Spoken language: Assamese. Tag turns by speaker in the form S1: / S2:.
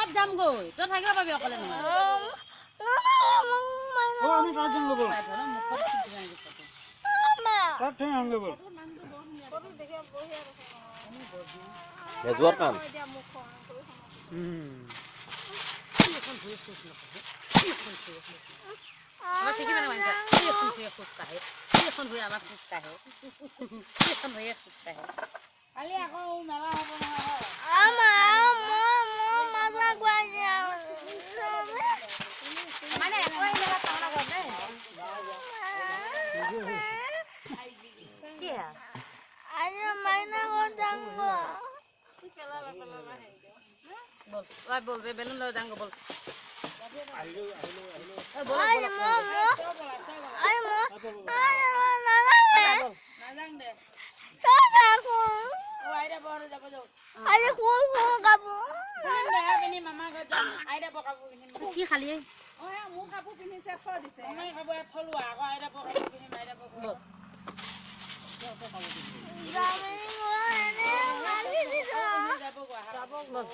S1: তাত যামগৈ, তই থাকিব পাবি অকলে নহয়।
S2: অ আমি তাত যামগৈ ব'ল, তাত থৈ আহোঁগৈ ব'ল।
S3: ভেজুৱাৰ কাম।
S1: আমাৰ ঠিকেই মানে মানিছে। এইখন ভৰিয়ে খোজ কাঢ়ে, এইখন ভৰিয়ে আমাৰ খোজ কাঢ়ে, এইখন ভৰিয়ে খোজ কাঢ়ে।
S4: কালি আকৌ মেলা হ'ব নহয়।
S1: মানে একো আহিলে তাহলা ঘৰত দেই। কি হা? বল ওই বল রে, বেলুন লৈ যাংগৈ বল। ঐ বল বল বল।
S4: নাযাং দে। অ আইতা বহঁতে যাব যাওক। খুলিম দে, সেয়া পিন্ধি মামা ঘৰত যাম। আইতা বৌ কাপোৰ পিন্ধিম।
S1: কি খালি?
S4: অ সেয়া মোৰ কাপোৰ পিন্ধিছে, থৈ দিছে। মামাই কাপোৰ ইয়াত থলো আকৌ আইতা বৌ কাপোৰ পিন্ধিম, আইতা বৌ
S1: বল।
S4: যাব।
S1: বল।